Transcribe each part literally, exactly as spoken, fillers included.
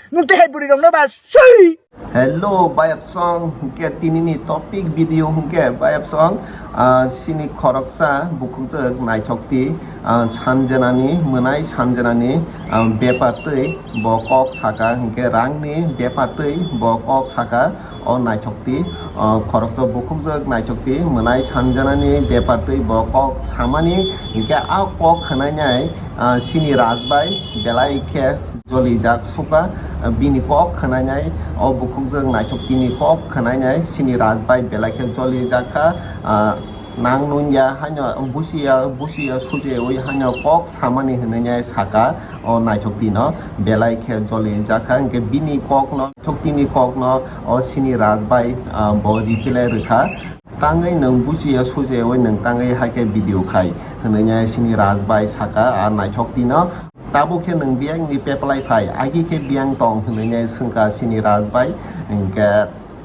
Nwng tei hai bwrwi rokno ba sui. Hello, bayapsong, hwnkhe tinini topic video hwnkhe bayapsong, ah, sini khoroksa bukhukjwk naithok di, ah, sanjanani, mwnai sanjanani, ah, bepar twi bo kok saka, hwnkhe rangni bepar twi bo kok saka, o naithok di, ah, khoroksa bukhukjwk naithok di, mwnai sanjanani bepar twi bo kok samani, hwnkhe a kok khwnainai, ah, sini Rajbai belai khe jolijak suka, bini kok khwnainai, o bukhukjwk naithok tini kok khwnainai, sini Rajbai belai khe jolijak kha, ah, nang nung ya haino busiya, busiya sujeui haino kok samani hwnwi nai saka, o naithok tino belai khe jolijak kha, hwnkhe bini kokno, naithok tini kokno o sini Rajbai, ah, bo reply rwkha. Tangwi nwng bujiya sujeui nwng tangwi hai khe video khai, hwnwi nai sini Rajbai saka, a naithok tino. Tabuk khe nwng biyangni peplai phai, agi khe biyang tong hwnwi nai swngkha sini Rajbai. Hwnkhe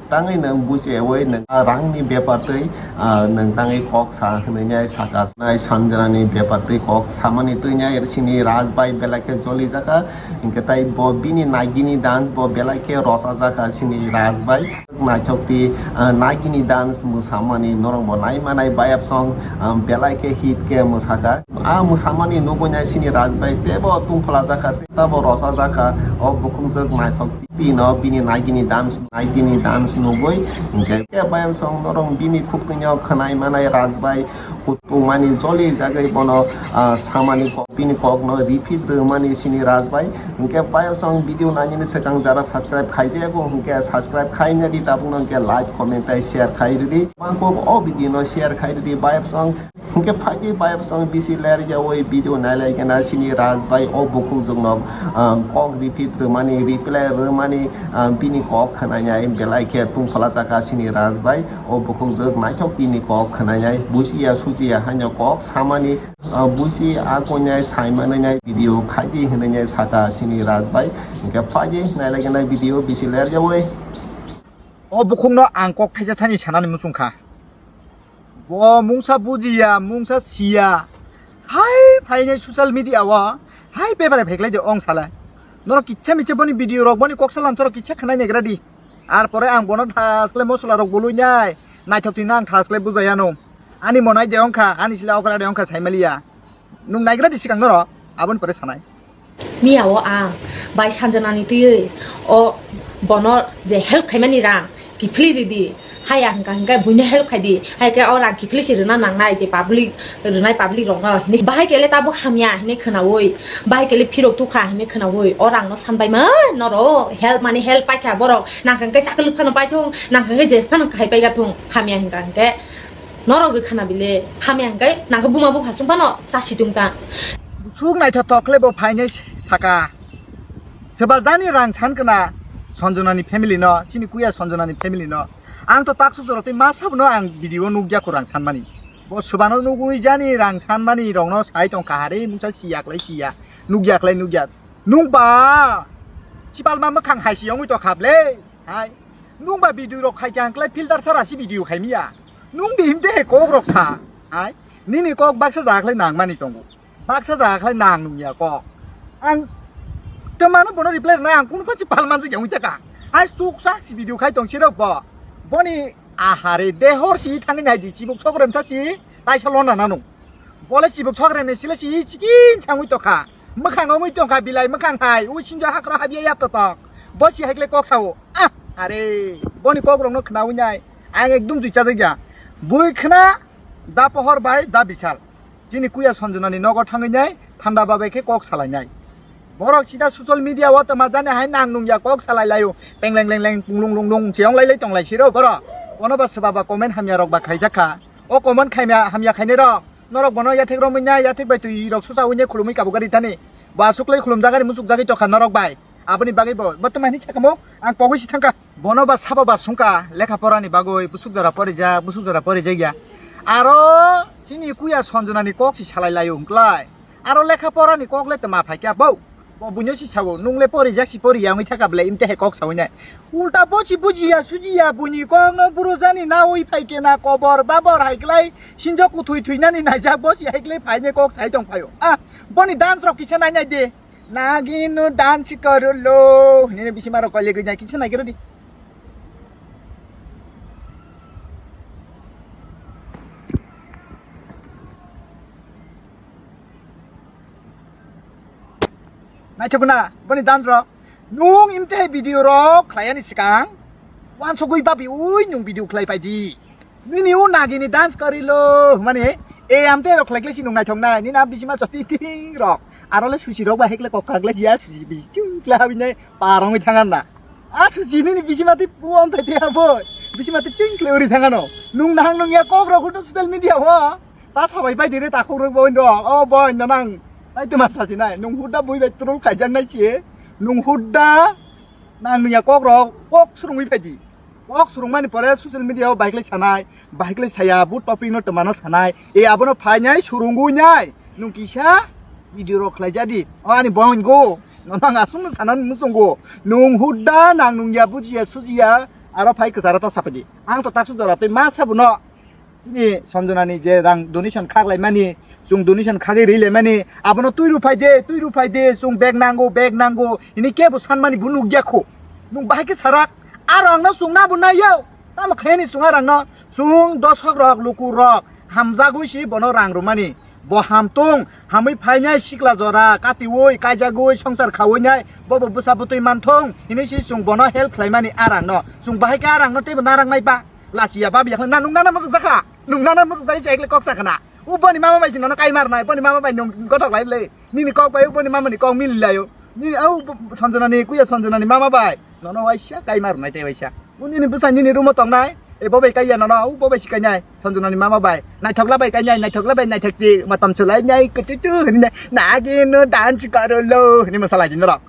tangwi nwng bujiyaui nwng a rangni bepar twi, ah, nwng tangwi kok sa hwnwi nai saka. Nai sanjanani bepar twi kok samani twi nai sini Rajbai belai khe jolijakha. Hwnkhe tai bo bini nagini dan bo belai khe rosajakha sini Rajbai. Naithok di, ah, nagini dance mwsamani norok bo nai manai bayapsong, ah, belai khe hit khe mwsakha. Ah, mwsamani nugui nai sini Rajbai tebo tungphla jakha, tebo rosa jakha, o bukhukjwk naithok di no bini nagini dance, nagini dance nugui. Hwnkhe khe bayapsong norok bini khuktuino khwnai manai Rajbai kutung mani joli jagwi bono, ah, samani kok, bini kokno repeat rwmani sini Rajbai. Hwnkhe bayapsong video nainani swkang jara subscribe khaijayago, hwnkhe subscribe khaina di tabukno, hwnkhe like, comment tei share khai ridi. Mangkuk o video no share khai ridi bayapsong. Hwnkhe phaidi bayapsong bisi ler yaui video nailai gana sini Rajbai o bukhukjwkno, ah, kok repeat rwmani, reply rwmani, ah, bini kok khwnainai belai khe tungphla jakha sini Rajbai o bukhukjwk naithok tini kok khwnainai bujiya sujiya haino kok samani. Ah, busi a koinai sai manwi nai video khaidi hwnwi nai saka sini Rajbai. Hwnkhe phaidi nailai gana video bisi ler yaui. O bukhukno ang kok thaisa thani sanani muchung kha. Bo mungsa bujiya, mungsa siya. Hai phainai social media o, hai bebare pheklai de ong sala. Norok kicha micha boni video rok, boni kok salam torok kicha khwnai negra di. Ar pore ang bono thasle mosola rok bolui nai. Naithok twi no ang thasle bujaya no. Ani monai de ongkha, ani sila okra de ongkha saimaliya. Nwng naigra di sikang norok, aboni pore sanai. Miya o ang bai sanjanani twiwi o bono je help khaimani rang kiphilwi ridi. Haya hwnkha hwnkhe buino help khaidi. Hai khe o rang kiphilwi se rwna nangnai je public, rwnai public rokno hinwi. Bahai kele tabuk hamya hinwi khwnaui, bahai kele phirok tukha hinwi khwnaui o rangno sanbaima norok help mani help paikha borok. Nangkha hwnkhe sakhe luk phano paithung, nangkha hwnkhe je phano khai paiga thung, hamya hwnkha hwnkhe. Norok rwkhana bile hamya hwnkhe nangkhe buma bupha chwng phano chasi tungkha. Suk naithothok khle bo phainai saka. Swbajani rang san kana Sanjanani family no, chini kuya Sanjanani family no. Ang to tak suk jorok tei ma sabo no ang video nukya ko rang sanmani. Bo swbano nugui jani rang sanmani rokno sai tongkha hare mungsa siya khlai siya, nukya khlai nukya. Nukba sipalma mwkhang hai si yongwi tongkha ble. Hai. Nwng ba video rok khai khe ang klai filter sara si video khai miya. Nwng bihim te he kok rok sa. Hai. Nini kok baksa jaga khlai nang mani tongo. Baksa jaga khlai nang nung ya kok. Ang twmano bono reply rwna ang kunu phansi pal manjak ya wngya ka. Hai suk sa si video khai tong sirok bo. Boni ahare dehor si thangwi nai di chibuk sok remsa si taisa lona nanu. Bole chibuk sok remne sile si chikin changwi tokha. Mwkhang ongwi tongkha bilai mwkhang hai, ui sinjo hakro habya yap totok. Bo si haikle kok sao. Ah, are, boni kok rokno khnawi nai. Ang ekdum jui chajak ya. Bui khna da pohor bai da bisal. Chini kuya Sanjanani nogo thangwi nai, thanda babai khe kok salai nai. Borok sida social media o tama jani hai nang nung ya kok salai laio. Peng leng leng leng, pung lung lung lung, cheyong lai lai tong lai siro borok. Bono ba swba ba comment hamya rok ba khaijak kha. O comment khaimya hamya khainai rok. Norok bono yathek romwi nai, yathek bai twi rok susa ui ne khulumwi kabuk gari thani. Bo aswk lai khulumjak gari muchuk jagwi tokha norok bai. Aboni bagwi bo, bo twmani sakamo ang pogwi si thangkha. Bono ba sabo ba sungkha, lekha porani bagwi busuk jora porijak, busuk jora porijak ya. Aro chini kuya Sanjanani kok si salai laio hwnkhlai. Aro lekha porani kok le twma phaikha bo. Bo buino si sao, nung le porijak si poriya wngwi thaka belai imte hai kok sawi nai. Ulta bo si bujiya sujiya buini kok no buro jani nawi phai khe na kobor babor hai klai sinjo kuthwi thwinani naijak bo si hai klai phaine kok sai tong phaio. Ah, boni dance rok kisa nai nai de. Nagino dance karulo. Nini bisima rok koile gwi nai kisa nai gero di. Naithok na boni dance rok. Nung imte video rok khlai ani sikang. Wansugwi babi ui nung video khlai pai di. Nini u nagini dance karilo mani e amte rok khlai khlai si nung naithok nai. Nini a bisima choti ting rok. Aro le susi rok ba hekle kok khlai si a susi bi chung khlai habi nai parong wi thangan na. A susi nini bisima ti puon thai te abo. Bisima ti chung khlai uri thangano. Nung nahang nung ya kok rok hudu social media ho. Ta sabai pai dire ta khuk rok bo ndo. O bo ndo nang. Tai tuma sasi nai. Nung huda bui bai trul khaijak nai si. Nung huda nang nung ya kok rok kok surungwi pai di. Kok surungmani pore social media o bike lai sanai, bike lai saya, bu topic no twmano sanai. E abono phainai surungwi nai. Nung kisa video rok khlai jadi. O ani bong go. Nono ang asung no sanan muchungo. Nung huda nang nung ya bujiya sujiya aro phai kwchara ta sapadi. Ang to taksu jora tei ma sabuno. Chini Sanjana ni je rang donation khaklai mani, chung donation khagwi rilai mani, abono twi rw phai de, twi rw phai de, chung bag nango, bag nango, hini kebo san mani bo nukya kho. Nung bahai khe sarak, aro ang no chung na bo nai yo. Tamo khe ni chung arang no, chung dosok rok, luku rok, hamjagwi si bono rang rw mani. Bo ham tong, hamwi phainai sikla jora, katiwi, kaijagwi, songsar khawi nai, bo bo bwsa bwtwi man thong, hini si chung bono help khlai mani arang no. Chung bahai khe arang no teibo narang nai ba. Lachiya babi yakhle na nung nana muchuk jakha. Nung nana muchuk jai chai kok sakha na. U boni mama bai si nono kai mar nai. Boni mama bai nung gothok lai le. Nini kok bai u boni mama ni kok mili layo. Nini au Sanjana ni kuya Sanjana ni mama bai. Nono waisa kai mar nai tei waisa. U nini bwsa nini rumo tong nai. E bo bai kai ya nono u bo bai si kai nai. Sanjana ni mama bai. Naithok la bai kai nai. Naithok la bai naithok ti matam chulai nai. Kutu tu hini nai. Nagi no dance karo lo. Hini masala di norok.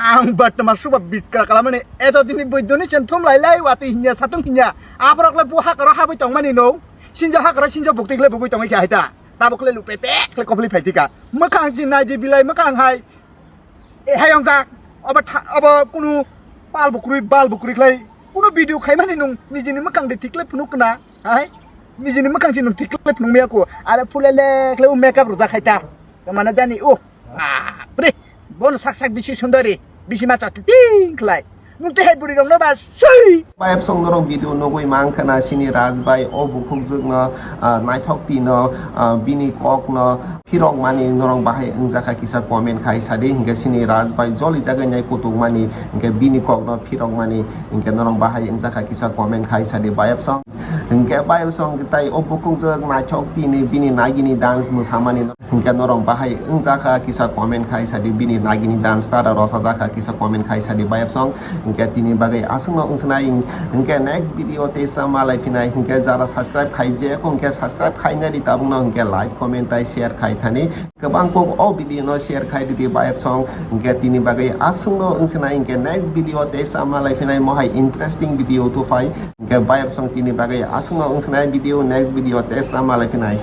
Ang bartama suba biskra kalamani eto dini bui duni chen thum lai lai wati hinya satung hinya. Aborok le bu hakaro habui tongmani no. Sinjo hakaro sinjo bukti le bugui tongwi khe haita. Tabuk le lupe pek le kopli phai tika. Mwkhang jin nai di bilai mwkhang hai. E hai ongjak. Obo tha-, obo kunu pal bukrui bal bukrui khlai. Kunu video khaimani nung nijini mwkhang di thik le phunuk kna. Hai. Nijini mwkhang si nung thik le phunuk maya ko. Are phule le khle u makeup rujak hai ta. Kamana jani u. Bapre, bono sak sak bisi sundari, bisi ma chati ting khlai. Nung te hai buri rok no ba sui. Bayap song norok video nugui mang khana sini Raj bai o bukhuk jwk no, ah, naithok ti no, ah, bini kok no phirok mani norok bahai wngjakha kisa comment khai sadi hinkhe sini Raj bai joli jagai nai kutuk mani hinkhe bini kok no phirok mani hinkhe norok bahai wngjakha kisa comment khai sadi bayap song. Hinkhe bayap song tai o bukhuk jwk naithok ti ni bini nagini dance mwsamani no. Hinkhe norok bahai wngjakha kisa comment khai sadi bini nagini dance tara rosajakha kisa comment khai sadi bayapsong. Hinkhe tini bagwi aswkno wngsanai hinkhe next video tei sama lai phinai hinkhe jara subscribe khai je hinkhe subscribe khainani tabukno hinkhe like comment tai share khai thani kwbang kok o video no share khai ridi bayapsong. Hinkhe tini bagwi aswkno wngsanai hinkhe next video tei sama lai phinai mohai interesting video tuphai hinkhe bayapsong tini bagwi aswkno wngsanai video next video tei sama lai phinai.